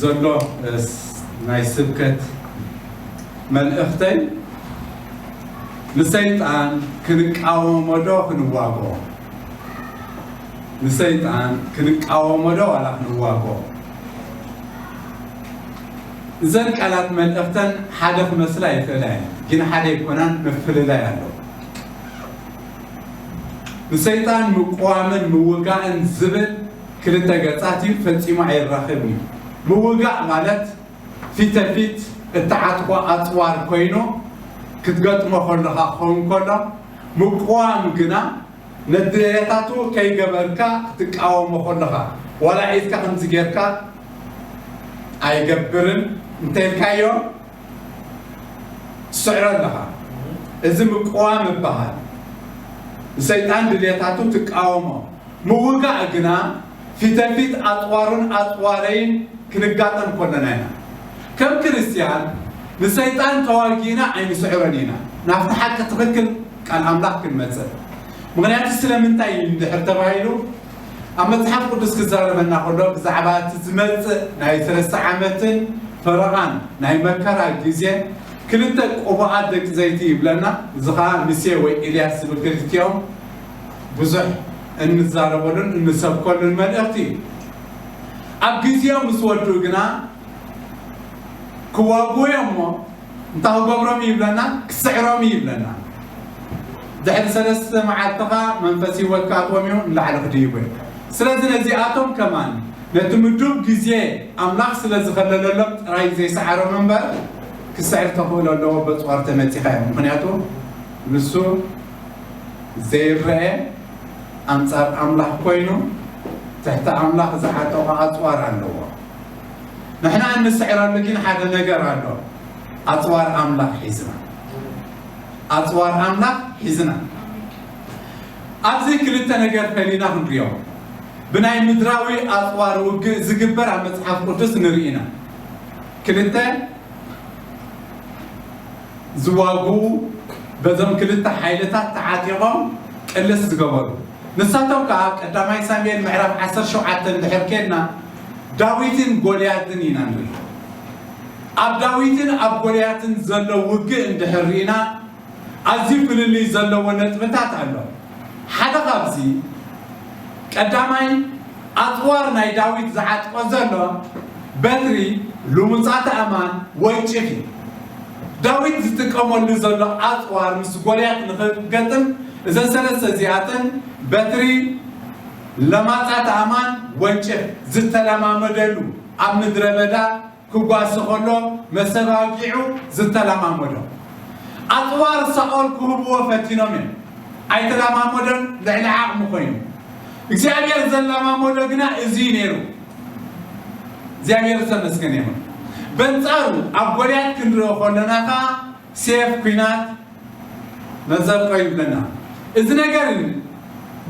ዘሎ ስ-፣ ናይ ስብከት መልእኽተይ ንሰይጣን ክንቃወሞ ዶ ክንዋግኦ? ንሰይጣን ክንቃወሞ ዶ ዋላ ክንዋግኦ? እዘን ቃላት መልእኽተን ሓደ ክመስላ ይኽእላ እየን፣ ግን ሓደ ኣይኮናን፣ ምፍልላይ ኣለዎ። ንሰይጣን ምቅዋምን ምውጋእን ዝብል ክልተ ገጻት እዩ፣ ፈጺሙ ኣይራኸብን እዩ። ምውጋእ ማለት ፊተ ፊት እትዓጥቆ ኣጽዋር ኮይኑ ክትገጥሞ ከለኻ ክኸውን ከሎ፣ ምቅዋም ግና ነድልየታቱ ከይገበርካ ክትቃወሞ ከለኻ፣ ዋላ ኢድካ ከምዚ ጌርካ ኣይገብርን እንተኢልካዮ ትስዕሮ ኣለኻ። እዚ ምቅዋም ይበሃል። ንሰይጣን ድልየታቱ ትቃወሞ። ምውጋእ ግና ፊተፊት ኣጽዋሩን ኣጽዋረይን ክንጋጠም ከለና ኢና። ከም ክርስትያን ንሰይጣን ተዋጊእና ኣይንስዕሮን ኢና። ናብቲ ሓቂ ትኽክል ቃል ኣምላኽ ክንመጽእ። ምኽንያቱ ስለምንታይ እንድሕር ተባሂሉ፣ ኣብ መጽሓፍ ቅዱስ ክዛረበና ከሎ ብዛዕባ እቲ ዝመጽእ ናይ ሰለስተ ዓመትን ፈረቓን ናይ መከራ ግዜ ክልተ ቅቡኣት ደቂ ዘይቲ ይብለና። እዚ ኸኣ ምሴ ወይ ኤልያስ ዝብል ክልቲኦም ብዙሕ እንዛረበሉን እንሰብከሉን መልእኽቲ እዩ። ኣብ ግዜኦም ምስ ወድኡ ግና ክዋግኡ እዮም እሞ እንታይ ክገብሮም እዩ ይብለና? ክስዕሮም እዩ ይብለና። ድሕሪ ሰለስተ መዓልቲ ኸኣ መንፈስ ህይወት ክኣትዎም እዩ፣ ንላዕሊ ክድይቡ እዮም። ስለዚ ነዚኣቶም ከማን ነቲ ምዱብ ግዜ ኣምላኽ ስለ ዝኸለለሎም ጥራይ ዘይሰዓሮም እምበር ክስዕር ተኽእሎ ኣለዎ፣ በጽዋር ተመጺኻ እዮም። ምኽንያቱ ንሱ ዘይረአ ኣንጻር ኣምላኽ ኮይኑ ትሕቲ ኣምላኽ ዝዓጠቑ ኣጽዋር ኣለዎ። ንሕና እንስዕረሉ ግን ሓደ ነገር ኣሎ። ኣጽዋር ኣምላኽ ሒዝና፣ ኣጽዋር ኣምላኽ ሒዝና። ኣብዚ ክልተ ነገር ፈሊና ክንሪኦ። ብናይ ምድራዊ ኣጽዋር ውግእ ዝግበር ኣብ መጽሓፍ ቅዱስ ንርኢ ኢና። ክልተ ዝዋግኡ፣ በዞም ክልተ ሓይልታት ተዓጢቖም ቅልስ ዝገበሩ። ንሳቶም ከኣ ኣብ ቀዳማይ ሳሙኤል ምዕራፍ ዓሰርተ ሸውዓተ እንድሕር ኬድና ዳዊትን ጎልያድን ኢና ንርኢ። ኣብ ዳዊትን ኣብ ጎልያትን ዘሎ ውግእ እንድሕር ርኢና ኣዝዩ ፍልልይ ዘለዎ ነጥብታት ኣሎ። ሓደ ካብዚ ቀዳማይ ኣጽዋር ናይ ዳዊት ዝዓጥቆ ዘሎ በትሪ፣ ልሙጻት ኣእማን፣ ወንጭፍ እዩ። ዳዊት ዝጥቀመሉ ዘሎ ኣጽዋር ምስ ጎልያት ንኽገጥም እዘን ሰለስተ እዚኣተን በትሪ፣ ለማጻት ኣእማን፣ ወንጭፍ ዝተለማመደሉ ኣብ ምድረ በዳ ክጓሲ ከሎ መሰባጊዑ ዝተለማመዶ። ኣጽዋር ሳኦል ክህብዎ ፈቲኖም እዮም። ኣይተለማመዶን፣ ልዕሊ ዓቕሚ ኮይኑ። እግዚኣብሔር ዘለማመዶ ግና እዚ እዩ ነይሩ። እግዚኣብሔር ዝተመስገነ ይኹን። በንጻሩ ኣብ ጎልያድ ክንሪኦ ከለና ኸኣ ሴፍ ኲናት መዘርቆ ይብለና። እዚ ነገር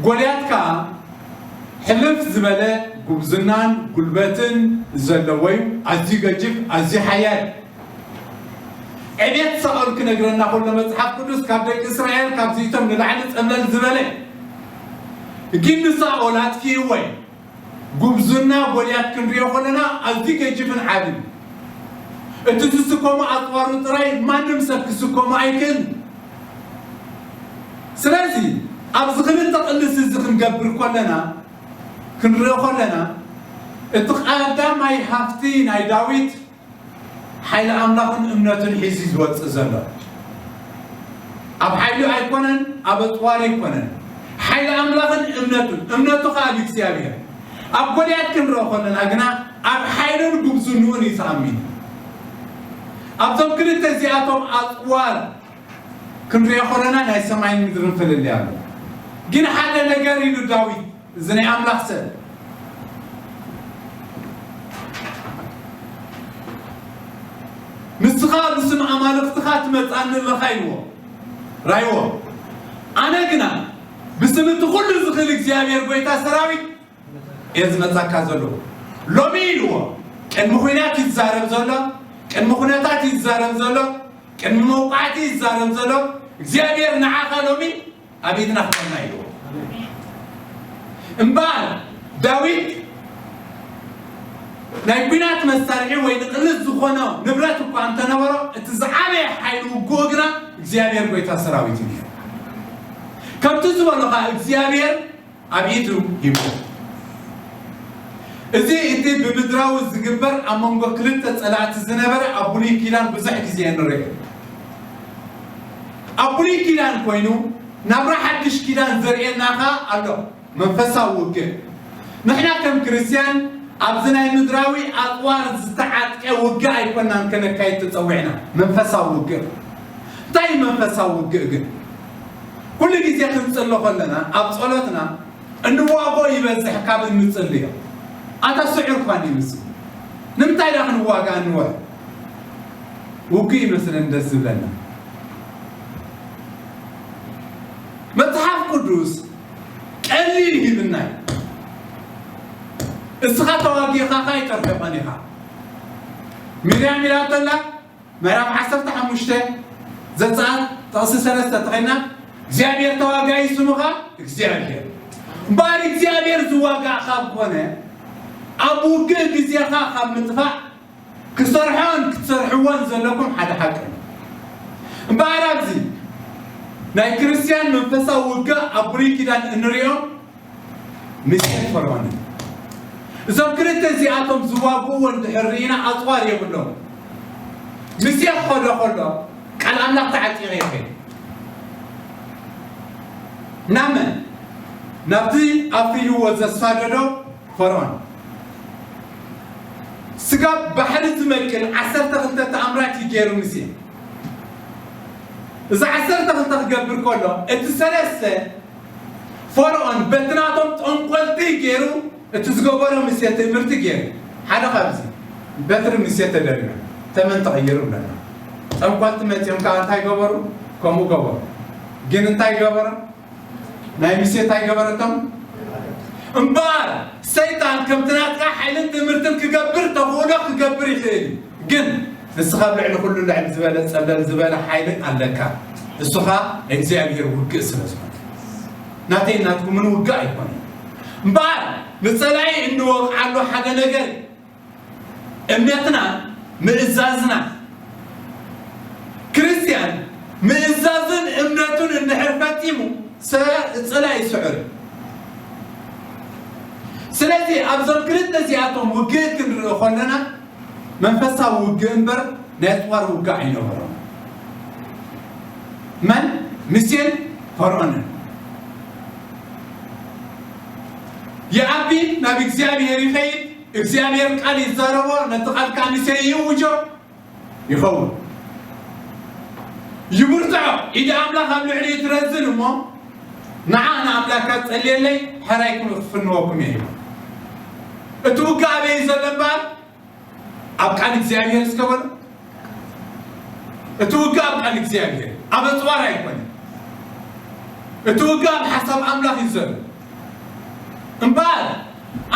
ጎልያድ ከኣ ሕልፍ ዝበለ ጉብዝናን ጉልበትን ዘለዎ እዩ። ኣዝዩ ገጅፍ፣ ኣዝዩ ሓያል። ዕቤት ሳኦል ክነግረና ከሎ መጽሓፍ ቅዱስ ካብ ደቂ እስራኤል ካብዚእቶም ንላዕሊ ጸብለል ዝበለ። ግን ንሳኦል ኣጥፊእዎ እዩ። ጉብዝና ጎልያድ ክንሪኦ ከለና ኣዝዩ ገጅፍን ዓብን። እቲ ዝስከሞ ኣጽዋሩ ጥራይ ማንም ሰብ ክስከሞ ኣይክእልን። ስለዚ ኣብዚ ክልተ ቅልስ እዚ ክንገብር ከለና፣ ክንሪኦ ከለና፣ እቲ ቀዳማይ ሃፍቲ ናይ ዳዊት ሓይሊ ኣምላኽን እምነቱን ሒዙ ዝወጽእ ዘሎ። ኣብ ሓይሉ ኣይኮነን፣ ኣብ ኣጽዋሩ ኣይኮነን። ሓይሊ ኣምላኽን እምነቱን፣ እምነቱ ኸኣ ኣብ እግዚኣብሔር። ኣብ ጎልያድ ክንሪኦ ከለና ግና ኣብ ሓይሉን ጉብዝንኡን እዩ ዝኣምን። ኣብዞም ክልተ እዚኣቶም ኣጽዋር ክንሪኦ ከለና ናይ ሰማይን ምድርን ፍልልይ ኣሎ። ግን ሓደ ነገር ኢሉ ዳዊት፣ እዚ ናይ ኣምላኽ ሰብ፣ "ንስኻ ብስም ኣማልኽትኻ ትመጽኣኒ ኣለኻ" ኢልዎ፣ ራይዎ። "ኣነ ግና ብስም እቲ ኩሉ ዝኽእል እግዚኣብሔር ጎይታ ሰራዊት እየ ዝመጻካ ዘለኹ ሎሚ" ኢልዎ። ቅድሚ ኲናት እዩ ዝዛረብ ዘሎ፣ ቅድሚ ኩነታት እዩ ዝዛረብ ዘሎ፣ ቅድሚ መውቃዕቲ እዩ ዝዛረብ ዘሎ። እግዚኣብሔር ንዓኻ ሎሚ ኣብ ኢድና ክኾንና ኢልዎ። እምበኣር ዳዊት ናይ ኲናት መሳርሒ ወይ ንቕልስ ዝኾነ ንብረት እኳ እንተነበሮ፣ እቲ ዝዓበየ ሓይሊ ውግኡ ግና እግዚኣብሔር ጎይታ ሰራዊት እዩ ነይሩ። ከምቲ ዝበሎ ኸኣ እግዚኣብሔር ኣብ ኢዱ ሂቡ። እዚ እቲ ብምድራዊ ዝግበር ኣብ መንጎ ክልተ ጸላእቲ ዝነበረ ኣብ ብሉይ ኪዳን ብዙሕ ግዜ ንርእዮ። ኣብ ብሉይ ኪዳን ኮይኑ ናብራ ሓድሽ ኪዳን ዘርእየና ኸኣ ኣሎ። መንፈሳዊ ውግእ። ንሕና ከም ክርስትያን ኣብዚ ናይ ምድራዊ ኣጽዋር ዝተዓጥቀ ውግእ ኣይኮናን ከነካይድ ተጸዊዕና። መንፈሳዊ ውግእ። እንታይ እዩ መንፈሳዊ ውግእ ግን? ኩሉ ግዜ ክንጽሎ ከለና ኣብ ጸሎትና እንዋጎ ይበዝሕ ካብ እንጽልዮ። ኣታ ስዑር እኳ ይመስል። ንምንታይ ዳ ክንዋጋ እንወር? ውግእ ይመስለን ደስ ዝብለና። መጽሓፍ ቅዱስ ቀሊል ይብልና እዩ። እስኻ ተዋጊእኻ ኸኣ ይጠርሑ ቀኒኻ። ሚርያም ኢላቶ ኣላ፣ ምዕራፍ ዓሰርተ ሓሙሽተ ዘጸኣት ጥቕሲ ሰለስተ ተኸይና፣ እግዚኣብሔር ተዋጋኢ ስሙ ኸኣ እግዚኣብሔር። እምበኣር እግዚኣብሔር ዝዋጋእ ካብ ኮነ፣ ኣብ ውግእ ግዜኻ ካብ ምጥፋእ፣ ክሰርሖን ክትሰርሕዎን ዘለኩም ሓደ ሓቂ እዩ። እምበኣር ኣብዚ ናይ ክርስትያን መንፈሳዊ ውግእ ኣብ ብሉይ ኪዳን እንሪኦ ምስኤን ፈርዖንን። እዞም ክልተ እዚኣቶም ዝዋግእዎ እንድሕር ርኢና ኣጽዋር የብሎም። ምስኤ ክኸዶ ከሎ ቃል ኣምላኽ ተዓጢቐ ይኸይድ። ናመን? ናብቲ ኣፍርይዎ ዘሳደዶ ፈርዖን። ስጋብ ባሕሪ ዝመቅል ዓሰርተ ክልተ ተኣምራት እዩ ገይሩ ምስኤ። እዚ ዓሰርተ ክልተ ክገብር ከሎ እቲ ሰለስተ ፈርዖን በቲ ናቶም ጠንቆልቲ ገይሩ እቲ ዝገበሮ ምስኤ ትእምርቲ ገይሩ። ሓደ ካብዚ በትሪ ምስኤ ተደሪበ ተመን ተቐይሩ ብለና። ጠንቆልቲ መጺኦም ከዓ እንታይ ገበሩ? ከምኡ ገበሩ። ግን እንታይ ገበረ? ናይ ምስኤ እንታይ ገበረቶም? እምበኣር ሰይጣን ከምቲ ናትካ ሓይልን ትእምርትን ክገብር ተኽእሎ ክገብር ይኽእል እዩ። ግን ንስኻ ኣብ ልዕሊ ኩሉ ልዕል ዝበለ ጸለል ዝበለ ሓይሊ ኣለካ። እሱ ኸኣ እግዚኣብሔር ውግእ ስለ ዝኾነ። ናተይን ናትኩምን ውግእ ኣይኮነን። እምበኣር ንጸላኢ እንወቕዓሉ ሓደ ነገር እምነትና ምእዛዝና። ክርስትያን ምእዛዝን እምነቱን እንድሕር ፈጺሙ ሰ-፣ ጸላኢ ስዑር እዩ። ስለዚ ኣብዞም ክልተ እዚኣቶም ውግእ ክንርኢ ከለና መንፈሳዊ ውግእ እምበር ናይ ኣጽዋር ውግእ ኣይነበሮም። መን? ምስኤን ፈርዖንን። ይኣቢ ናብ እግዚኣብሔር ይኸይድ፣ እግዚኣብሔር ቃል ይዛረቦ፣ ነቲ ቃል ከዓ ምስኤ ይእውጆ ይኸውን። ይብርትዖ፣ ኢድ ኣምላኽ ኣብ ልዕሊኡ ትረዝን እሞ ንዓ ንኣምላኽካ ጸልየለይ፣ ሕራይ ክፍንወኩም እየ ይብል። እቲ ውግእ ኣበይ ዘሎ እምበኣር? ኣብ ቃል እግዚኣብሔር እስከ በሉ። እቲ ውግእ ኣብ ቃል እግዚኣብሔር፣ ኣብ ኣጽዋር ኣይኮነን። እቲ ውግእ ኣብ ሓሳብ ኣምላኽ እዩ ዘሎ። እምበኣር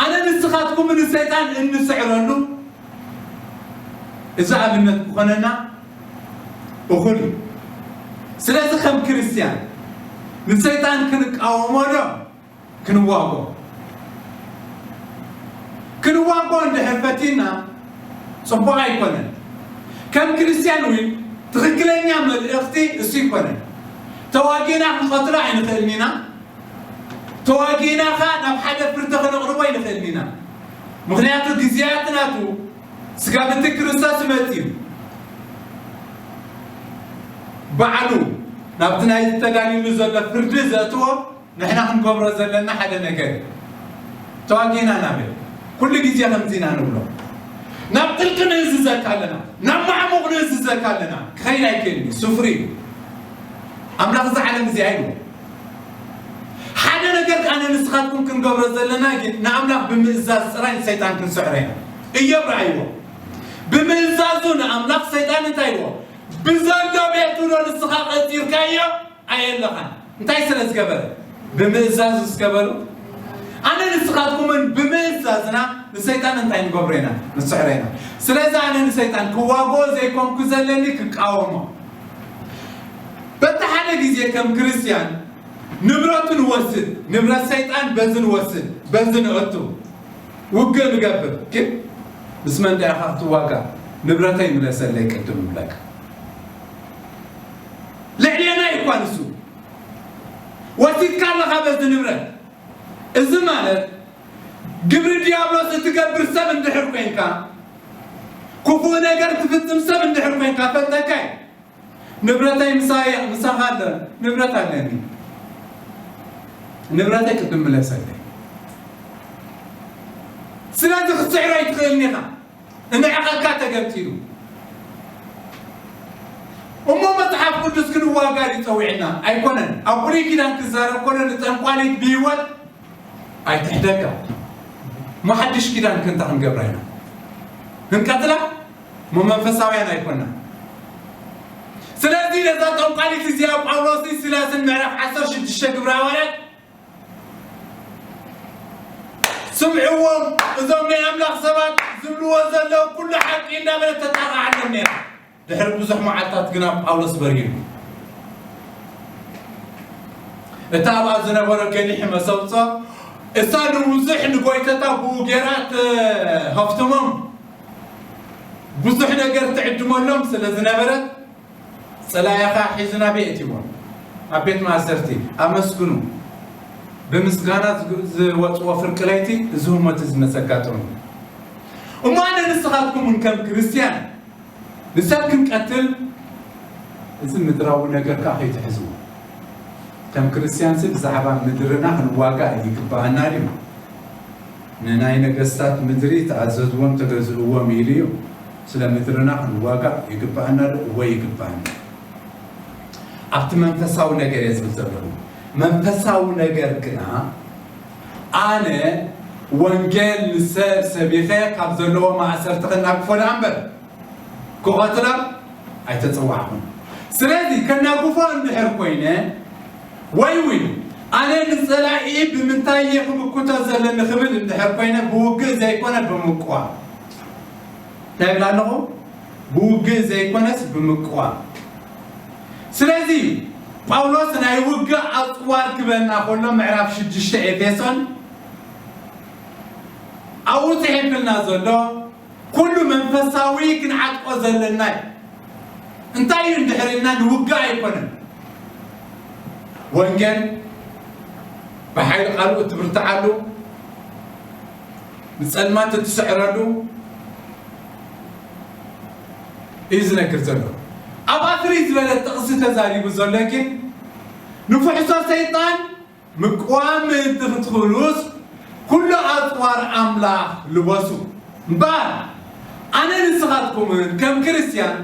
ኣነ ንስኻትኩም ንሰይጣን እንስዕረሉ እዚ ኣብነት ክኾነና እኹል እዩ። ስለዚ ከም ክርስትያን ንሰይጣን ክንቃወሞ ዶ? ክንዋጎ። ክንዋጎ እንድሕር ፈቲና ጽቡቕ ኣይኮነን። ከም ክርስትያን እውን ትኽክለኛ መልእኽቲ እሱ ይኮነን። ተዋጊእና ክንቐትሎ ኣይንኽእልን ኢና። ተዋጊእና ኸኣ ናብ ሓደ ፍርዲ ክነቕርቦ ኣይንኽእልን ኢና። ምኽንያቱ ግዜያት ናቱ ስጋብ እቲ ክርስቶስ መጺኡ ባዕሉ ናብቲ ናይ ተዳልዩሉ ዘሎ ፍርዲ ዘእትዎ ንሕና ክንገብሮ ዘለና ሓደ ነገር እዩ። ተዋጊእና ናበይ? ኩሉ ግዜ ከምዚ ኢና ንብሎ። ናብ ጥልቂ ንእዝዘካ ኣለና፣ ናብ ማዕሙቕ ንእዝዘካ ኣለና። ክኸይድ ኣይክእልን እዩ፣ ስፍሪ እዩ። ኣምላኽ እዚ ዓለም እዚ ኣይብሎ። ሓደ ነገር ኣነ ንስኻትኩም ክንገብሮ ዘለና ግን ንኣምላኽ ብምእዛዝ ጥራይ ንሰይጣን ክንስዕሮ ኢና። እዮብ ረኣይዎ። ብምእዛዙ ንኣምላኽ ሰይጣን እንታይ ይዎ? ብዘሎ ቤቱ ዶ ንስኻ ቀጺርካዮ? ኣየለኻን። እንታይ ስለ ዝገበረ? ብምእዛዝ እስከ በሉ። ኣነ ንስኻትኩምን ብምእዛዝና ንሰይጣን እንታይ ንገብሮ ኢና? ንስዕሮ ኢና። ስለዚ ኣነ ንሰይጣን ክዋግኦ ዘይኮንኩ ዘለኒ ክቃወሞ። በቲ ሓደ ግዜ ከም ክርስትያን ንብረቱ ንወስድ፣ ንብረት ሰይጣን በዚ ንወስድ፣ በዚ ንእቱ፣ ውግእ ንገብር። ግን ምስ መን ዲኻ ክትዋጋእ? ንብረተይ ምለሰለይ ቅድም እብለካ። ልዕሌና እዩ እኳ ንሱ። ወሲድካ ኣለኻ በዚ ንብረት። እዚ ማለት ግብሪ ዲያብሎስ እትገብር ሰብ እንድሕር ኮይንካ፣ ክፉእ ነገር ትፍጽም ሰብ እንድሕር ኮይንካ፣ ፈልጠካ እዩ። ንብረተይ ምሳይ-፣ ምሳኻ ኣሎ። ንብረት ኣለኒ። ንብረተይ ቅድም ምለሰለይ። ስለዚ ክትስዕሮ ኣይትኽእልን ኢኻ። እንዕቐካ ተገምጢሉ። እሞ መጽሓፍ ቅዱስ ክንዋጋ ድዩ ጸዊዕና? ኣይኮነን። ኣብ ብሉይ ኪዳን ክዛረብ ከሎ ንጠንቋሊት ብህይወት ኣይትሕደጋ። እሞ ሓድሽ ኪዳን ክንታ ክንገብራ ኢና? ክንቀትላ? እሞ መንፈሳውያን ኣይኮና። ስለዚ ነዛ ጠንቋሊት እዚኣ ጳውሎስን ሲላስን ምዕራፍ ዓሰርተ ሽዱሽተ ግብረ ሃዋርያት ስምዕዎም፣ እዞም ናይ ኣምላኽ ሰባት ዝብልዎ ዘለዉ ኩሉ ሓቂ እንዳበለት ተጣቕዓሎም ነይራ። ድሕሪ ብዙሕ መዓልታት ግና ጳውሎስ በሪሩ። እታ ኣብኣ ዝነበረ ገሊሕ መሰብጾ፣ እሳ ንብዙሕ ንጎይተታ ብኡ ገይራ ትሃፍትሞም፣ ብዙሕ ነገር ትዕድመሎም ስለ ዝነበረት፣ ጸላኢኻ ሒዙ ናበይ እትይዎ? ኣብ ቤት ማእሰርቲ። ኣመስግኑ። ብምስጋና ዝግ-፣ ዝወጽዎ ፍርቂ ለይቲ እዚ ህሞት እዚ መጸጋጠሙ። እሞ ኣነ ንስኻትኩም እውን ከም ክርስትያን ንሰብ ክንቀትል እዚ ምድራዊ ነገር ከኣ ከይትሕዝዎ። ከም ክርስትያንሲ ብዛዕባ ምድርና ክንዋጋእ ይግብኣና ድዩ? ንናይ ነገስታት ምድሪ ተኣዘዝዎም ተገዝእዎም ኢሉ እዩ። ስለ ምድርና ክንዋጋእ ይግብኣና ዶ? እወ ይግብኣና። ኣብቲ መንፈሳዊ ነገር እየ ዝብል ዘለኹ። መንፈሳዊ ነገር ግና ኣነ ወንጌል ንሰብ ሰቢኸ ካብ ዘለዎ ማእሰርቲ ከናግፎ ደኣ እምበር ክቐትሎ ኣይተጸዋዕኹን። ስለዚ ከናግፎ እንድሕር ኮይነ ወይ እውን ኣነ ንጸላኢ ብምንታይ እየ ክምክቶ ዘለኒ ክብል እንድሕር ኮይነ ብውግእ ዘይኮነ ብምቅዋም። እንታይ ይብል ኣለኹ? ብውግእ ዘይኮነስ ብምቅዋም። ስለዚ ጳውሎስ ናይ ውግእ ኣጽዋር ክበና ከሎ ምዕራፍ ሽዱሽተ ኤፌሶን ኣብኡ ጽሒፍልና ዘሎ ኩሉ መንፈሳዊ ክንዓጥቆ ዘለና እዩ። እንታይ እዩ እንድሕር ኢልና ንውግእ ኣይኮነን። ወንጌል ብሓይሊ ቃሉ እትብርትዓሉ፣ ንጸልማት እትስዕረሉ እዩ ዝነግር ዘሎ። ኣብኣ ፍልይ ዝበለ ጥቕሲ ተዛሪቡ ዘሎ ግን ንፍሕሶ ሰይጣን ምቅዋም ምእንቲ ክትኽእሉስ ኩሉ ኣጽዋር ኣምላኽ ልበሱ። እምበኣር ኣነ ንስኻትኩምን ከም ክርስትያን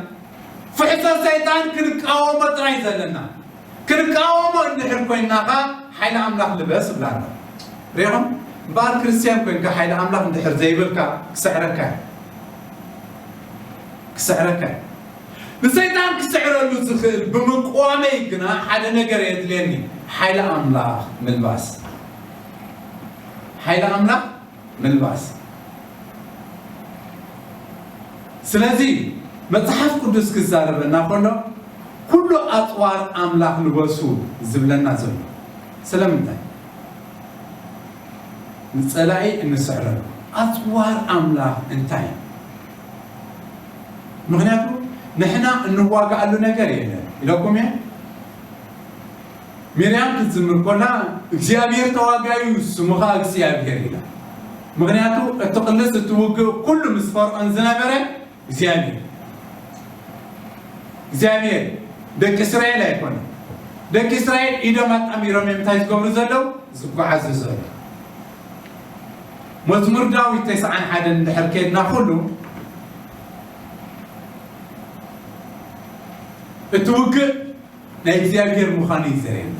ፍሕሶ ሰይጣን ክንቃወሞ ጥራይ ዘለና። ክንቃወሞ እንድሕር ኮይንና ኸኣ ሓይሊ ኣምላኽ ልበስ እብላ ኣሎ። ሪኢኹም? እምበኣር ክርስትያን ኮይንካ ሓይሊ ኣምላኽ እንድሕር ዘይብልካ ክስዕረካ እዩ። ክስዕረካ እዩ። ንሰይጣን ክስዕረሉ ዝኽእል ብምቅዋመይ ግና ሓደ ነገር የድልየኒ፣ ሓይሊ ኣምላኽ ምልባስ። ሓይሊ ኣምላኽ ምልባስ። ስለዚ መጽሓፍ ቅዱስ ክዛረበና ከሎ ኩሉ ኣጽዋር ኣምላኽ ልበሱ ዝብለና ዘሎ ስለምንታይ? ንጸላኢ እንስዕረሉ ኣጽዋር ኣምላኽ እንታይ እዩ? ምኽንያቱ ንሕና እንዋጋኣሉ ነገር የለን ኢለኩም እየ። ሚርያም ክትዝምር ኮላ እግዚኣብሔር ተዋጋዩ ስሙ ኸኣ እግዚኣብሔር ኢላ። ምኽንያቱ እቲ ቅልስ እቲ ውግእ ኩሉ ምስ ፈርዖን ዝነበረ እግዚኣብሔር እግዚኣብሔር ደቂ እስራኤል ኣይኮነ። ደቂ እስራኤል ኢዶም ኣጣሚሮም እዮም እንታይ ዝገብሩ ዘለዉ? ዝጓዓዙ ዘለዉ። መዝሙር ዳዊት ተስዓን ሓደን እንድሕር ከድና ኩሉ እቲ ውግእ ናይ እግዚኣብሔር ምዃኑ እዩ ዘርእየና።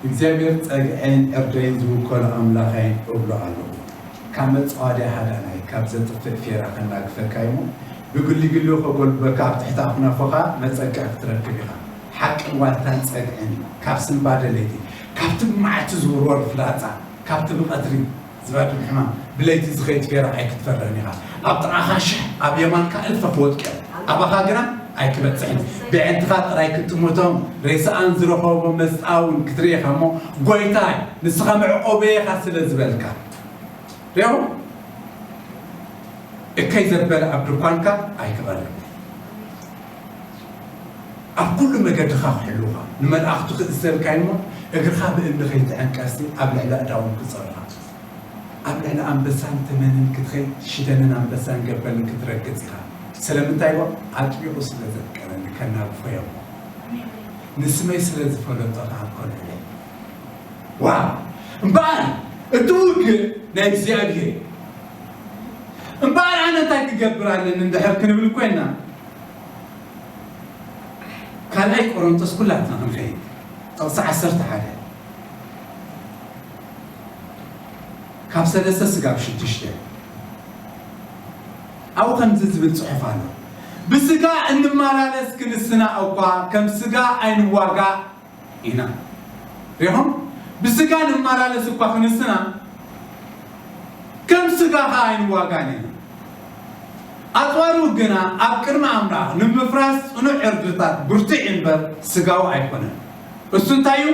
እግዚኣብሔር ጸግዐይን ዕርደይን ዝውከሎ ኣምላኸይ እብሎ ኣለኹ። ካብ መጻወድያ ሃዳናይ፣ ካብ ዘጥፍእ ፌራ ከናግፈካ እሞ፣ ብግሊግሊኡ ከጎልብበካ፣ ኣብ ትሕቲ ኣኽናፉ ኸኣ መጸግዒ ክትረክብ ኢኻ። ሓቅን ዋልታን ጸግዕን እዩ። ካብ ስንባደ ለይቲ፣ ካብቲ ብመዓልቲ ዝውርወር ፍላጻ፣ ካብቲ ብቐትሪ ዝባድም ሕማም፣ ብለይቲ ዝኸይድ ፌራ ኣይክትፈርህን ኢኻ። ኣብ ጥቓኻ ሽሕ፣ ኣብ የማንካ እልፈ ክወድቁ እዮም፣ ኣባኻ ግና ኣይክበጽሕን። ብዕንትኻ ጥራይ ክትጥምቶም፣ ሬሳኣን ዝረኸቦ መስጣ እውን ክትርኢ ኢኻ እሞ፣ ጎይታይ፣ ንስኻ መዕቆበይ ኢኻ ስለ ዝበልካ። ሪኹም? እከይ ዘበለ ኣብ ድኳንካ ኣይክቐርብ። ኣብ ኩሉ መገድኻ ክሕልውኻ፣ ንመላእኽቱ ክእዘዝልካ እሞ፣ እግርኻ ብእምኒ ከይትዕንቀስቲ ኣብ ልዕሊ ኣእዳዎም ክጸሩኻ። ኣብ ልዕሊ ኣንበሳን ተመንን ክትኸይድ፣ ሽደንን ኣንበሳን ገበልን ክትረግጽ ኢኻ። ስለምንታይ? ኣጥቢቑ ስለ ዘፍቀረኒ ከናግፎ እየ እሞ። ንስመይ ስለ ዝፈለጦ ከኣ ኮነ። ዋ! እምበኣር እቲ ውግእ ናይ እግዚኣብሔር እዩ። እምበኣር ኣነ እንታይ ክገብር ኣለኒ እንድሕር ክንብል ኮይና፣ ካልኣይ ቆሮንቶስ ኩላትና ክንኸይድ፣ ጥቕሲ ዓሰርተ ሓደ፣ ካብ ሰለስተ ስጋብ ሽዱሽተ፣ ኣብኡ ከምዚ ዝብል ጽሑፍ ኣሎ። ብስጋ እንመላለስ ክንስና እኳ ከም ስጋ ኣይንዋጋእ ኢና። ሪኹም? ብስጋ ንመላለስ እኳ ክንስና፣ ከም ስጋ ኸዓ ኣይንዋጋን ኢና። ኣጽዋሩ ግና ኣብ ቅድሚ ኣምላኽ ንምፍራስ ጽኑዕ ዕርድታት ብርቱዕ እምበር ስጋዊ ኣይኮነን። እሱ እንታይ እዩ?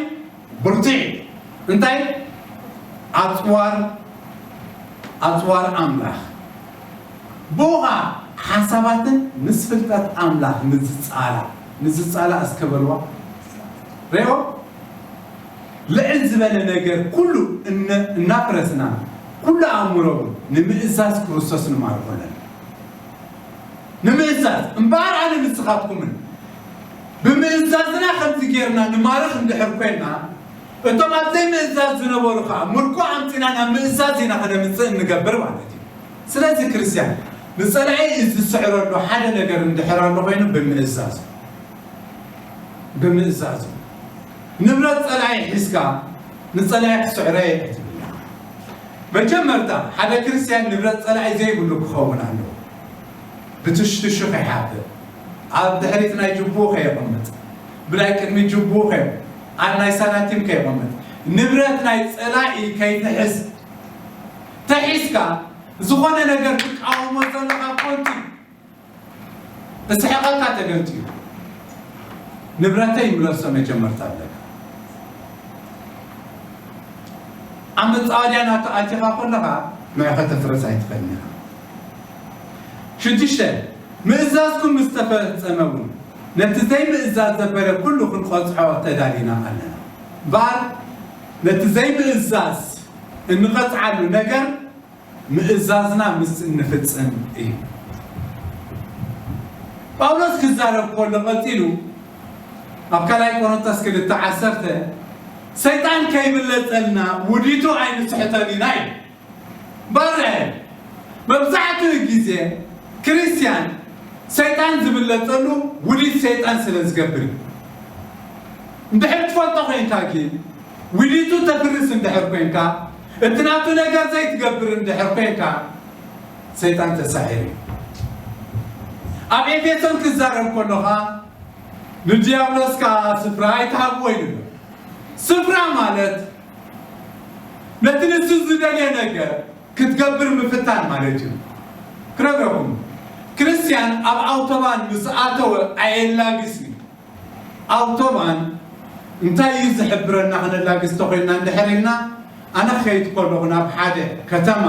ብርቱዕ እዩ። እንታይ? ኣጽዋር፣ ኣጽዋር ኣምላኽ። ብኡ ኸዓ ሓሳባትን ምስ ፍልጠት ኣምላኽ ንዝጻላ፣ ንዝጻላ እስከ በልዋ። ሪኦ? ልዕል ዝበለ ነገር ኩሉ እነ-፣ እናፍረስና፣ ኩሉ ኣእምሮ እውን ንምእዛዝ ክርስቶስ ንማርኾ ኣለና። ንምእዛዝ፣ እምበኣር ኣነ ንስኻትኩምን ብምእዛዝና ከምዚ ጌርና ንማርኽ እንድሕር ኮይና፣ እቶም ኣብ ዘይምእዛዝ ዝነበሩ ኸዓ ምርኮ ኣምጺና ናብ ምእዛዝ ኢና ከነምጽእ እንገብር ማለት እዩ። ስለዚ ክርስትያን ንጸላኢ ዝስዕረሉ ሓደ ነገር እንድሕር ኣሎ ኮይኑ ብምእዛዝ፣ ብምእዛዝ ንብረት ጸላኢ ሒዝካ ንጸላኢ ክስዕሮ እየ ኣይትብል። መጀመርታ ሓደ ክርስትያን ንብረት ጸላኢ ዘይብሉ ክኸውን ኣለዎ። ብትሽትሹ ከይሓብእ፣ ኣብ ድሕሪት ናይ ጅቡኡ ከየቐምጥ፣ ብናይ ቅድሚት ጅቡኡ ከየ-፣ ኣብ ናይ ሳናቲም ከየቐምጥ፣ ንብረት ናይ ጸላኢ ከይትሕዝ፣ ተሒዝካ ዝኾነ ነገር ትቃወሞ ዘለኻ ኮንቱ እስሕቐካ ተገንጢሉ። ንብረተይ ይምለሶ መጀመርታ ኣለካ። ኣብ መጻወድያ ናቱ ኣቲኻ ከለኻ ንዑ ከተፍርስ ኣይትኽእልን ኢኻ። ሽዱሽተ፣ ምእዛዝኩም ምስ ተፈጸመ እውን ነቲ ዘይምእዛዝ ዘበለ ኩሉ ክንቐጽዖ ተዳሊና ኣለና። እምበኣር ነቲ ዘይምእዛዝ እንቐጽዓሉ ነገር ምእዛዝና ምስ እንፍጽም እዩ። ጳውሎስ ክዛረብ ከሎ ቀጺሉ ኣብ ካልኣይ ቆሮንቶስ ክልተ ዓሰርተ፣ ሰይጣን ከይብለጸልና ውዲቱ ኣይንስሕቶን ኢና እዩ። ባርያ እዩ። መብዛሕትኡ ግዜ ክርስትያን ሰይጣን ዝብለጸሉ ውዲት ሰይጣን ስለ ዝገብር እዩ። እንድሕር ትፈልጦ ኮይንካ ግን፣ ውዲቱ ተፍርስ እንድሕር ኮይንካ፣ እቲ ናቱ ነገር ዘይትገብር እንድሕር ኮይንካ፣ ሰይጣን ተሳዒሩ እዩ። ኣብ ኤፌሶን ክዛረብ ከሎ ኸኣ፣ ንዲያብሎስ ከኣ ስፍራ ኣይትሃብዎ ኢሉ ኣሎ። ስፍራ ማለት ነቲ ንሱ ዝደልዮ ነገር ክትገብር ምፍታን ማለት እዩ። ክነግረኩም፣ ክርስትያን ኣብ ኣውቶባን ምስ ኣተወ ኣየላግስን እዩ። ኣውቶባን እንታይ እዩ ዝሕብረና? ክነላግስ ተኾይንና እንድሕር ኢልና፣ ኣነ ክኸይድ ከለኹ ናብ ሓደ ከተማ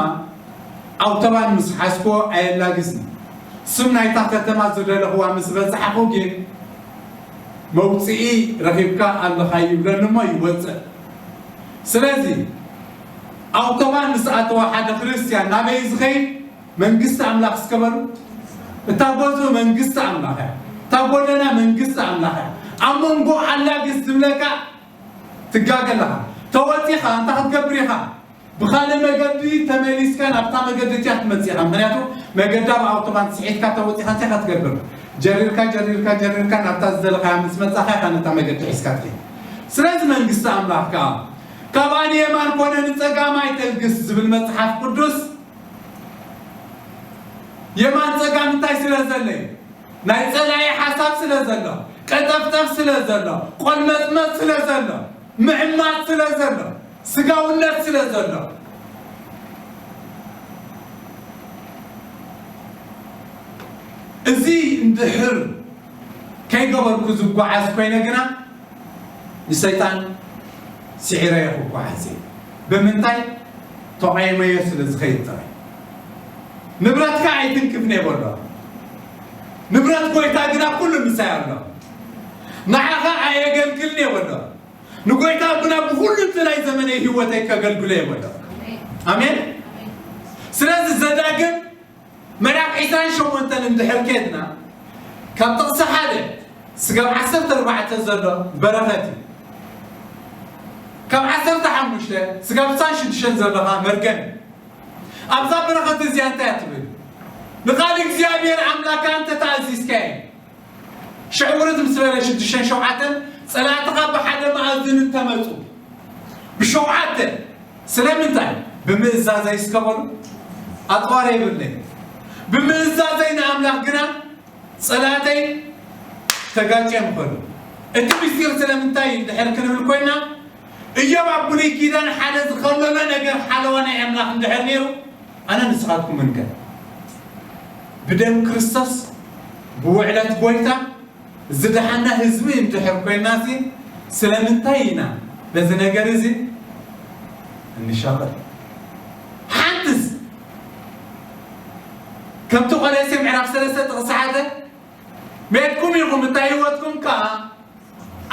ኣውቶባን ምስ ሓዝክዎ ኣየላግስን። ስም ናይታ ከተማ ዝደለኽዋ ምስ በጻሕኹ ግን መውጽኢ ረኺብካ ኣለኻ ይብለኒ እሞ ይወጽእ። ስለዚ ኣውቶባን ምስ ኣተወ ሓደ ክርስትያን ናበይ ዝኸይድ? መንግስቲ ኣምላኽ እስከ በሉ። እታ ጎዞ መንግስቲ ኣምላኽ እያ። እታ ጎደና መንግስቲ ኣምላኽ እያ። ኣብ መንጎ ኣላግስ ዝብለካ ትጋገ ኣለኻ። ተወጺኻ እንታይ ክትገብር ኢኻ? ብኻልእ መገዲ ተመሊስካ ናብታ መገዲ እቲኣ ክትመጽእ ኢኻ። ምኽንያቱ መገዲ ኣብ ኣውቶባን ስሒትካ ተወጺኻ እንታይ ኢኻ ትገብር? ጀሪርካ፣ ጀሪርካ፣ ጀሪርካ ናብታ ዝደለኻያ ምስ መጻኻ ኢኻ ነታ መገዲ ሒዝካ ትኸይድ። ስለዚ መንግስቲ ኣምላኽ ከኣ፣ "ካብኣ ንየማን ኮነ ንጸጋም ኣይተልግስ" ዝብል መጽሓፍ ቅዱስ፣ የማን ጸጋም እንታይ ስለ ዘሎ እዩ? ናይ ጸላኢ ሓሳብ ስለ ዘሎ፣ ቀጠፍጠፍ ስለ ዘሎ፣ ቆልመጽመጽ ስለ ዘሎ፣ ምዕማጽ ስለ ዘሎ፣ ስጋውነት ስለ ዘሎ። እዚ እንድሕር ከይገበርኩ ዝጓዓዝ ኮይነ ግና፣ ንሰይጣን ስዒረዮ ክጓዓዝ እየ። ብምንታይ? ተቓይመዮ ስለ ዝኸይድ ጥራይ። ንብረትካ ኣይትንክፍን እየ በሎ። ንብረት ጎይታ ግና ኩሉ ምሳይ ኣሎ። ንዓኻ ኣየገልግልን እየ በሎ። ንጎይታ ግና ብኹሉ እቲ ናይ ዘመነይ ህይወተይ ከገልግሎ እየ በሎ። ኣሜን። ስለዚ ዘዳግም ምዕራፍ ዒስራን ሸሞንተን እንድሕር ኬድና፣ ካብ ጥቕሲ ሓደ ስጋብ ዓሰርተ ኣርባዕተ ዘሎ በረኸት እዩ። ካብ ዓሰርተ ሓሙሽተ ስጋብ ዕስራን ሽዱሽተን ዘሎ ኸዓ መርገም እዩ። ኣብዛ በረኸት እዚኣ እንታይ እያ ትብል? ንቓል እግዚኣብሔር ኣምላካ እንተ ተኣዚዝካዮ፣ ሽዑ ውርድ ምስ በለ ሽዱሽተን ሸውዓተን፣ ጸላእትኻ ብሓደ መኣዝን እንተመጹ፣ ብሸውዓተ፣ ስለምንታይ? ብምእዛዘይ እስከ በሉ፣ ኣጽዋር የብለይ። ብምእዛዘይ ንኣምላኽ ግና ጸላእተይ ተጋጭዮም ይኸዱ። እቲ ምስጢር ስለምንታይ እንድሕር ክንብል ኮይና፣ እዮብ ኣብ ብሉይ ኪዳን ሓደ ዝኸለሎ ነገር ሓለዋ ናይ ኣምላኽ እንድሕር ነይሩ፣ ኣነ ንስኻትኩምን ከ? ብደም ክርስቶስ፣ ብውዕለት ጎይታ ዝደሓና ህዝቢ እንድሕር ኮይና፣ እዚ ስለምንታይ ኢና በዚ ነገር እዚ እንሻቐል? ሓንትስ፣ ከምቲ ቆሎሴ ምዕራፍ ሰለስተ ጥቕሲ ሓደ፣ ሜትኩም ኢኹም፣ እታ ህይወትኩም ከኣ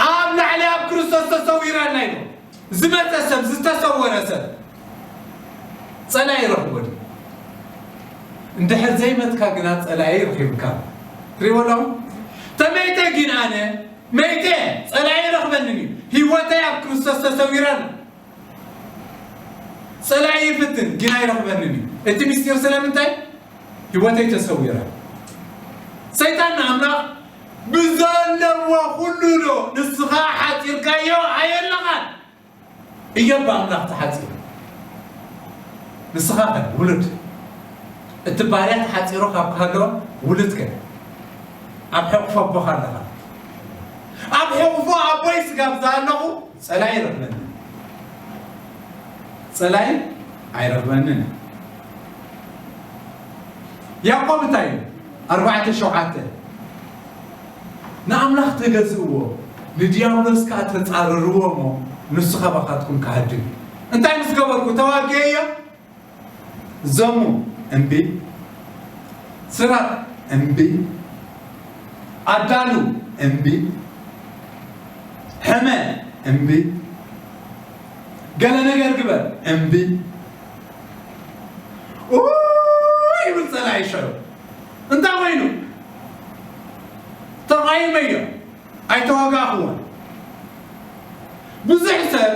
ኣብ ላዕሊ ኣብ ክርስቶስ ተሰዊራ ኣላ ኢሉ። ዝመተ ሰብ፣ ዝተሰወረ ሰብ ጸላኢ ይረኽቦ ድዩ? እንድሕር ዘይመትካ ግና ጸላኢ ረኺብካ። ትሪእዎ ኣለኹም? ተመይተ ግን ኣነ መይተ፣ ጸላኢ ይረኽበኒ እዩ። ህይወተይ ኣብ ክርስቶስ ተሰዊራ ኣላ። ጸላኢ ይፍትን፣ ግን ኣይረኽበንን እዩ። እቲ ምስጢር ስለምንታይ? ህይወተይ ተሰዊራ። ሰይጣን ንኣምላኽ ብዘለዎ ኩሉ ዶ ንስኻ ሓጺርካዮ ኣየለኻን? እዮብ ብኣምላኽ ተሓጺሩ። ንስኻ ኸ ውሉድ፣ እቲ ባርያ ተሓጺሩ ካብ ክሃሎ፣ ውሉድ ከ ኣብ ሕቑፎ ኣቦኻ ኣለኻ። ኣብ ሕቑፎ ኣቦይ ስጋብ ዝሃለኹ ጸላኢ ኣይረኽበንን። ጸላኢ ኣይረኽበንን። ያዕቆብ እንታይ እዩ? ኣርባዕተ ሸውዓተ፣ ንኣምላኽ ተገዝእዎ፣ ንዲያብሎስ ከኣ ተጻረርዎ እሞ፣ ንሱ ካባኻትኩም ክሃድም እዩ። እንታይ ምስ ገበርኩ? ተዋግኤዮ? ዘሙ እምቢ፣ ስረቕ እምቢ፣ ኣዳሉ እምቢ፣ ሕመ እምቢ፣ ገለ ነገር ግበር እምቢ። ኡ ይብል ጸላኢ ሽዑ። እንታይ ኮይኑ? ተቓይመዮ፣ ኣይተዋጋእኽዎን። ብዙሕ ሰብ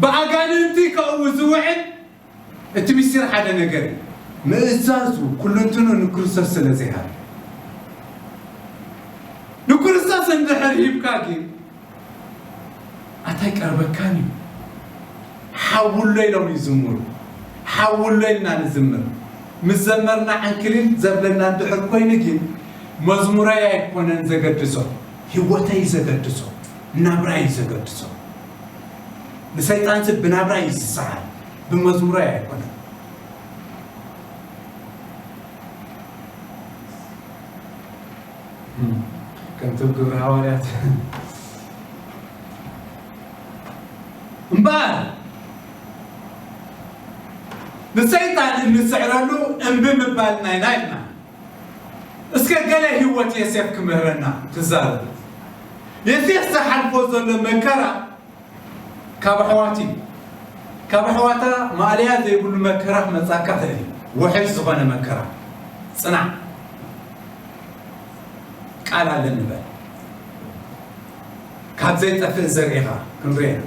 ብኣጋንንቲ ከእዊ ዝውዕል እቲ ምስጢር ሓደ ነገር እዩ። ምእዛዙ ኩሉ እንትኑ ንክርስቶስ ስለ ዘይሃብ። ንክርስቶስ እንድሕር ሂብካ ግን ኣታ ኣይቀርበካን እዩ። ሓውሎ ኢሎም ይዝምሩ። ሓውሎ ኢልና ንዝምር። ምስ ዘመርና ዕንክሊል ዘብለና እንድሕር ኮይኑ ግን መዝሙረይ ኣይኮነን ዘገድሶ፣ ህይወተይ እዩ ዘገድሶ፣ ናብራይ እዩ ዘገድሶ። ንሰይጣንሲ ብናብራይ እዩ ዝሰዓል፣ ብመዝሙረይ ኣይኮነን። ከምቲ ግብሪ ሃዋርያት እምበኣር ንሰይጣን እንስዕረሉ እምቢ ምባል ናይና ኢልና። እስከ ገለ ህይወት የሴፍ ክምህረና ትዛረብ። የሴፍ ዝሓልፎ ዘሎ መከራ ካብ ኣሕዋት እዩ። ካብ ኣሕዋታ ማእለያ ዘይብሉ መከራ ክመጻካ ክእል እዩ። ውሕጅ ዝኾነ መከራ። ጽናዕ። ቃል ኣለኒ በል። ካብ ዘይጠፍእ ዘርእኻ ክንሪኤና።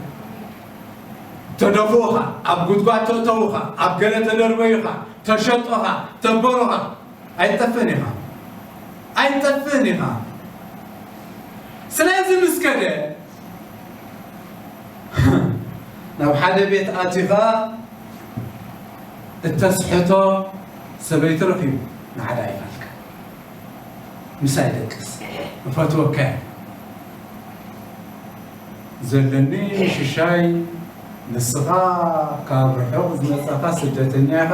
ተደፍኡኻ፣ ኣብ ጉድጓድ ተእተዉኻ፣ ኣብ ገለ ተደርበዩኻ፣ ተሸጦኻ፣ ተበሮኻ፣ ኣይትጠፍእን ኢኻ። ኣይትጠፍእን ኢኻ። ስለዚ ምስ ከደ ናብ ሓደ ቤት ኣቲኻ እተስሕቶ ሰበይቲ ረኺቡ ንዓዳ ይፈልካ። ምሳይ ደቅስ፣ እፈትወካ እየ። ዘለኒ ሽሻይ፣ ንስኻ ካብ ርሑቕ ዝመጻኻ ስደተኛ ኢኻ።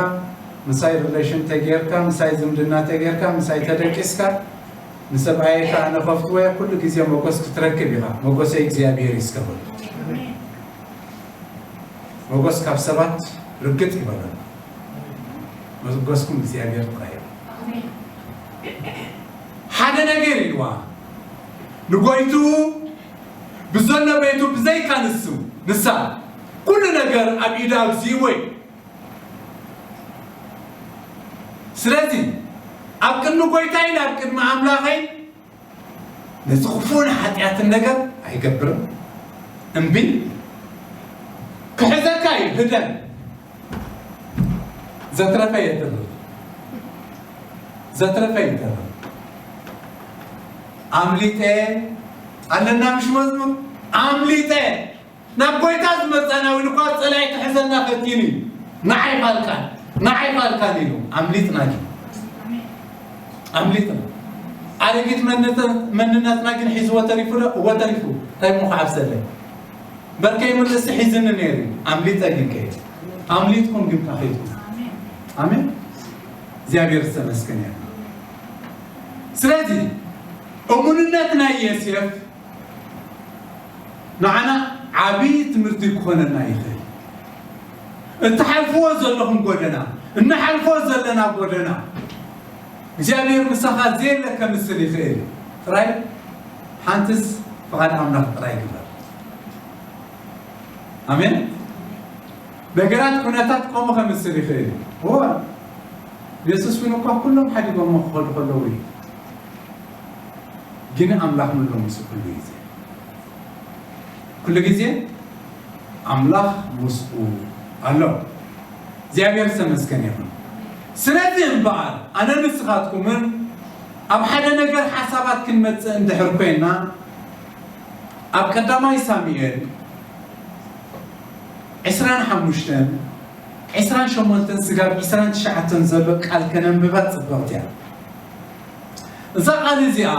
ምሳይ ሪሌሽን ተጌርካ፣ ምሳይ ዝምድና ተጌርካ፣ ምሳይ ተደቂስካ፣ ንሰብኣየይ ከኣ ነኸፍትዎ እየ። ኩሉ ግዜ መጎስ ክትረክብ ኢኻ። መጎሰይ እግዚኣብሔር እዩ እስከ በሉ። ሞገስ ካብ ሰባት ርግጥ ይበለና። መጎስኩም እግዚኣብሔር ጥራይ እዩ። ሓደ ነገር ኢልዋ፣ ንጎይቱ ብዘሎ ቤቱ ብዘይካ ንሱ፣ ንሳ፣ ኩሉ ነገር ኣብ ኢዳ እግዚኣብሔር እዩ። ስለዚ ኣብ ቅድሚ ጎይታይን ኣብ ቅድሚ ኣምላኸይ ነዚ ክፉእን ሓጢኣትን ነገር ኣይገብርም። እምቢ፣ ክሕዘካ እዩ፣ ህደን። ዘትረፈ የትርፍ፣ ዘትረፈ ይተርፍ። ኣምሊጠ፣ ኣለና ምሽ መዝሙር፣ ኣምሊጠ። ናብ ጎይታ ዝመጻና እውን እኳ ጸላኢ ክሕዘና ፈቲኑ እዩ። ንዓይ ፋልካን፣ ንዓይ ፋልካን ኢሉ ኣምሊጥና ግን፣ ኣምሊጥና። ኣረጊት መንነተ-፣ መንነትና ግን ሒዝዎ ተሪፉ ዶ? እወ ተሪፉ። እንታይ እሞ ክዓብሰለይ? በርከይ ምልእሲ ሒዝኒ ነይሩ እዩ። ኣምሊጠ ግን ከይድ። ኣምሊጥኩም ግን ከይድኩም። ኣሜን። እግዚኣብሔር ዝተመስገነ ይሁን። ስለዚ እሙንነት ናይ ዮሴፍ ንዓና ዓቢ ትምህርቲ ክኾነና ይኽእል። እትሓልፍዎ ዘለኹም ጎደና፣ እንሓልፎ ዘለና ጎደና፣ እግዚኣብሔር ምሳኻ ዘየለ ከምስል ይኽእል። ጥራይ ሓንትስ ፍቓድ ኣምላኽ ጥራይ ግበር። ኣሜን። ነገራት ኩነታት ከምኡ ከምስል ይኽእል። እወ፣ የሱስ እውን እኳ ኩሎም ሓዲጎሞ ክኸዱ ከለዉ እዩ። ግን ኣምላኽ ምሎም ምስ ኩሉ ግዜ፣ ኩሉ ግዜ ኣምላኽ ምስኡ ኣሎ። እግዚኣብሔር ዝተመስገነ ይኹን። ስለዚ እምበኣር ኣነ ንስኻትኩምን ኣብ ሓደ ነገር ሓሳባት ክንመጽእ እንድሕር ኮይና፣ ኣብ ቀዳማይ ሳሙኤል ዕስራን ሓሙሽተን፣ ዕስራን ሸሞንተን ስጋብ ዕስራን ትሽዓተን ዘሎ ቃል ከነንብባ ጽብቕቲ እያ። እዛ ቃል እዚኣ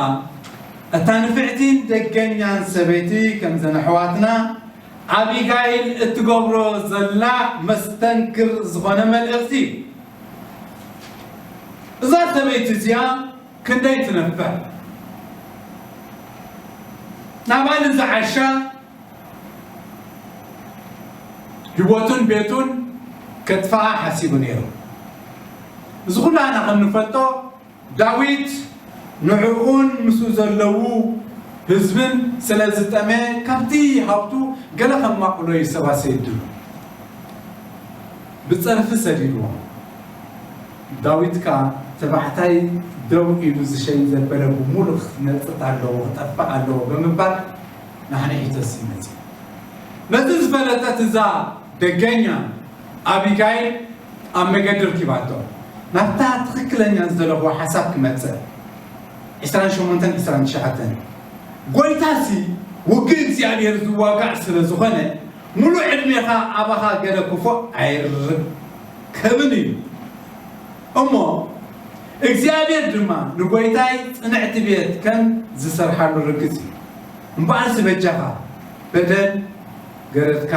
እታ ንፍዕቲን ደገኛን ሰበይቲ ከምዘን ኣሕዋትና ኣቢጋይል እትገብሮ ዘላ መስተንክር ዝኾነ መልእኽቲ እዩ። እዛ ሰበይቲ እዚኣ ክንደይ ትነፍዕ? ናባል እዚ ዓሻ ህይወቱን ቤቱን ከጥፍኣ ሓሲቡ ነይሩ። እዚ ኩላና ከም ንፈልጦ ዳዊት ንዕኡን ምስኡ ዘለዉ ህዝብን ስለ ዝጠመየ ካብቲ ሃብቱ ገለ ከማቕሎ እዩ ሰባሰየድሉ። ብጸርፊ ሰዲድዎ። ዳዊት ከኣ ተባዕታይ ደው ኢሉ ዝሸይን ዘበለ ብምሉእ ክነጽት ኣለዎ፣ ክጠፍእ ኣለዎ ብምባል ናሕንሒቶስ እዩ መጺኡ። ነዚ ዝፈለጠት እዛ ደገኛ ኣቢጋይል ኣብ መገዲ ርኪባቶ። ናብታ ትኽክለኛ ዝደለኽዎ ሓሳብ ክመጽእ። ዕስራን ሸሞንተን ዕስራን ትሽዓተን። ጎይታሲ ውግእ እግዚኣብሔር ዝዋጋእ ስለ ዝኾነ፣ ምሉእ ዕድሜኻ ኣባኻ ገለ ክፉእ ኣይርከብን እዩ። እሞ እግዚኣብሔር ድማ ንጎይታይ ጽንዕቲ ቤት ከም ዝሰርሓሉ ርግጽ እዩ። እምበኣርሲ በጃኻ በደል ገረድካ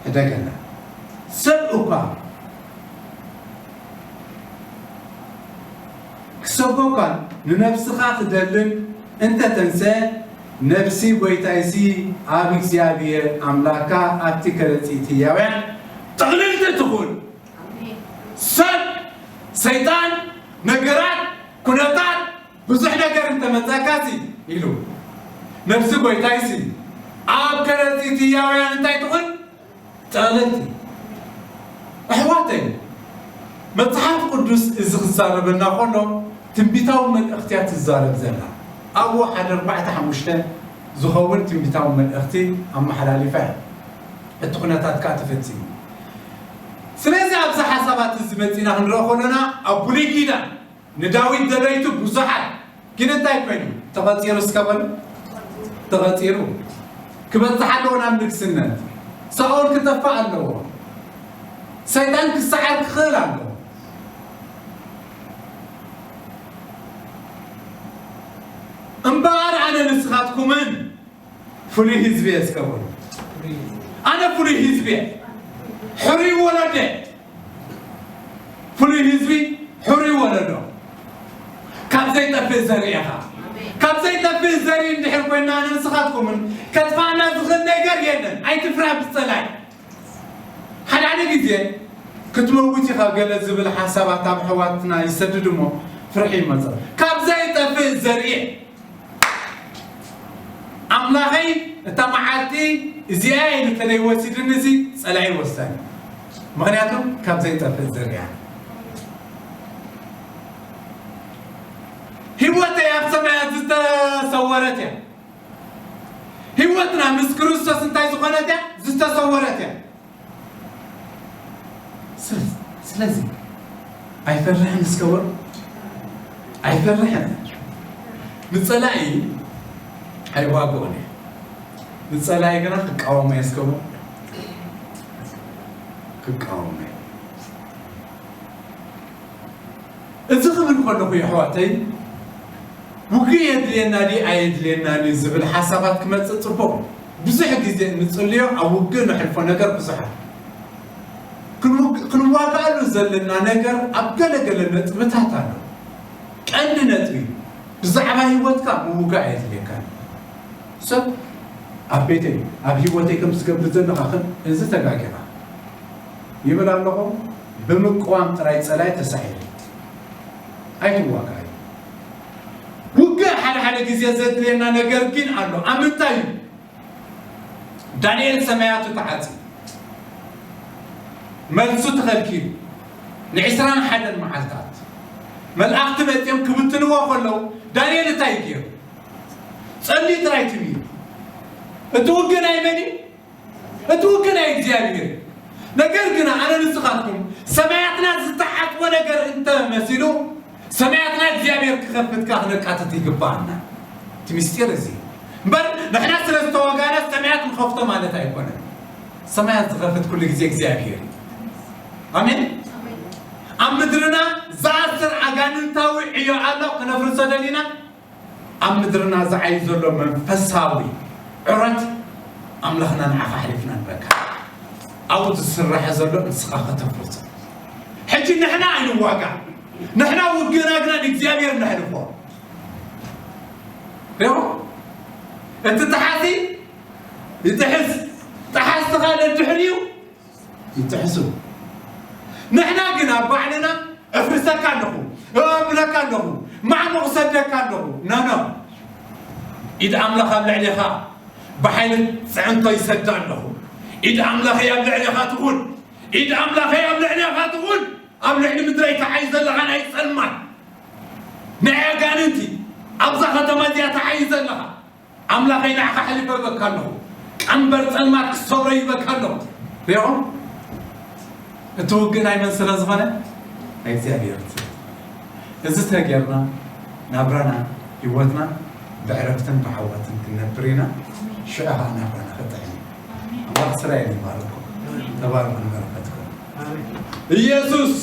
ሕደገላ። ሰብ እኳ ክሰጎኳን ንነብስኻ ክደልን እንተ ተንሰ፣ ነብሲ ጐይታይሲ ኣብ እግዚኣብሔር ኣምላካ ኣብቲ ከረጺት ህያውያን ጥቕልልቲ ትኹን። ሰብ፣ ሰይጣን፣ ነገራት፣ ኩነታት፣ ብዙሕ ነገር እንተመጸካሲ ኢሉ፣ ነብሲ ጐይታይሲ ኣብ ከረጺት ህያውያን እንታይ ትኹን? ጠቕለልቲ። ኣሕዋተይ፣ መጽሓፍ ቅዱስ እዚ ክዛረበና ከሎ ትንቢታዊ መልእኽቲ እያ ትዛረብ ዘላ። ኣብኡ ሓደ ኣርባዕተ ሓሙሽተ ዝኸውን ትንቢታዊ መልእኽቲ ኣመሓላሊፋ እያ። እቲ ኩነታት ከኣ ተፈጺሙ። ስለዚ ኣብዚ ሓሳባት እዚ መጺና ክንረኦ ከለና ኣብ ብሉይ ኪዳን ንዳዊት ደለይቱ ብዙሓት፣ ግን እንታይ ኮይኑ? ተቐጺሩ እስከ በሉ። ተቐጺሩ። ክበጽሕ ኣለዎ ናብ ንግስነት። ሳኦል ክጠፍእ ኣለዎ። ሰይጣን ክሰዓር ክኽእል ኣለዎ። እምበኣር ኣነ ንስኻትኩምን ፍሉይ ህዝቢ እየ እስከ በሉ። ኣነ ፍሉይ ህዝቢ እየ። ሕሩይ ወለዶ እየ። ፍሉይ ህዝቢ፣ ሕሩይ ወለዶ። ካብ ዘይጠፍእ ዘርኢ ኢኻ። ካብ ዘይጠፍእ ዘርኢ እንድሕር ኮይና ኣነ ንስኻትኩምን ከጥፋእና ዝኽእል ነገር የለን። ኣይትፍራህ ብጸላይ። ሓደ ግዜ ክትመውት ኢኻ ገለ ዝብል ሓሳባት ኣብ ኣሕዋትና ይሰድድ እሞ ፍርሒ ይመጽእ። ካብ ዘይጠፍእ ዘርኢ ኣምላኸይ እታ መዓልቲ እዚኣ ኢሉ እንተደይ ወሲድኒ እዚ ጸላኢ ወሳኒ። ምኽንያቱ ካብ ዘይጠፍእ ዘርኢ ህይወተይ ኣብ ሰማያት ዝተሰወረት እያ። ህይወትና ምስ ክርስቶስ እንታይ ዝኾነት እያ? ዝተሰወረት እያ። ስለ- ስለዚ ኣይፈርሕን እስከ በሉ። ኣይፈርሕን። ንጸላኢ ኣይዋግኦን እየ። ንጸላኢ ግና ክቃወሞ እየ እስከ በሉ። ክቃወሞ እየ። እዚ ክብል ከለኹ የሕዋተይ ውግእ የድልየና ድዩ ኣየድልየናን እዩ ዝብል ሓሳባት ክመጽእ ጽቡቕ። ብዙሕ ግዜ እንጽልዮ ኣብ ውግእ ነሕልፎ ነገር ብዙሓት ክንውግ- ክንዋጋኣሉ ዘለና ነገር ኣብ ገለገለ ነጥብታት ኣሎ። ቀንዲ ነጥቢ ብዛዕባ ህይወትካ ምውጋእ የድልየካ። ሰብ ኣብ ቤተይ ኣብ ህይወተይ ከም ዝገብር ዘለኻ ከም እዚ ተጋጊኻ ይብል ኣለኹ። ብምቅዋም ጥራይ ጸላይ ተሳሒሉ ኣይትዋጋእ። ውግእ ሓደ ሓደ ግዜ ዘድልየና ነገር ግን ኣሎ። ኣብ ምንታይ እዩ? ዳንኤል ሰማያቱ ተዓጽዩ መልሱ ተኸልኪሉ ንዕስራን ሓደን መዓልታት መላእኽቲ መጺኦም ክብትንዎ ከለዉ ዳንኤል እንታይ ገይሩ? ጸልዩ ጥራይ ትብዩ። እቲ ውግእ ናይ መን እዩ? እቲ ውግእ ናይ እግዚኣብሔር እዩ። ነገር ግን ኣነ ንስኻትኩም ሰማያትና ዝተሓጥቦ ነገር እንተመሲሉ ሰማያትና እግዚኣብሔር ክኸፍት ከዓ ክነቃትት ይግባኣና። እቲ ምስጢር እዚ እምበር ንሕና ስለ ዝተዋጋና ሰማያት ንኸፍቶ ማለት ኣይኮነን። ሰማያት ዝኸፍት ኩሉ ግዜ እግዚኣብሔር እዩ። ኣሜን። ኣብ ምድርና ዝኣስር ኣጋንንታዊ ዕዮ ኣሎ ክነፍርሶ ደሊና ኣብ ምድርና ዝዓይ ዘሎ መንፈሳዊ ዕረት ኣምላኽና ንዓኻ ኣሕሊፍና ንበካ ኣብኡ ዝስራሕ ዘሎ ንስኻ ከተፍርሶ። ሕጂ ንሕና ኣይንዋጋ። ንሕና ውግእና ግና ንእግዚኣብሔር ነሕልፎ። ሪኹ እቲ ተሓሲ ይጥሕስ። ጠሓስቲ ካልእ ድሕሪኡ ይጥሕሱ። ንሕና ግን ኣብ ባዕልና እፍርሰካ ኣለኹ፣ እብለካ ኣለኹ፣ ማዕሙቕ ሰደካ ኣለኹ። ኖ ኖ። ኢድ ኣምላኽ ኣብ ልዕሌኻ ብሓይሊ ጽዕንቶ ይሰዳ ኣለኹ። ኢድ ኣምላኸይ ኣብ ልዕሌኻ ትኹን። ኢድ ኣምላኸይ ኣብ ልዕሌኻ ትኹን። ኣብ ልዕሊ ምድረይ ተዓይ ዘለኻ ናይ ጸልማት ናይ ኣጋንንቲ ኣብዛ ከተማ እዚኣ ተዓይ ዘለኻ ኣምላኸይ ንዓኻ ሕሊፈ ይበካ ኣለኹ። ቀንበር ጸልማት ክሰብሮ ይበካ ኣለኹ። ሪኹም እቲ ውግእ ናይ መን ስለ ዝኾነ ናይ እግዚኣብሔር ስለ ዝኾነ። እዚ ተገርና ናብራና ህይወትና ብዕረፍትን ብዓወትን ክንነብር ኢና። ሽዑ ኸዓ ናብራና ክጥዕም እዩ። ኣምላኽ እስራኤል ይባርኩም። ተባረኹ ንበረኸትኩም። ኢየሱስ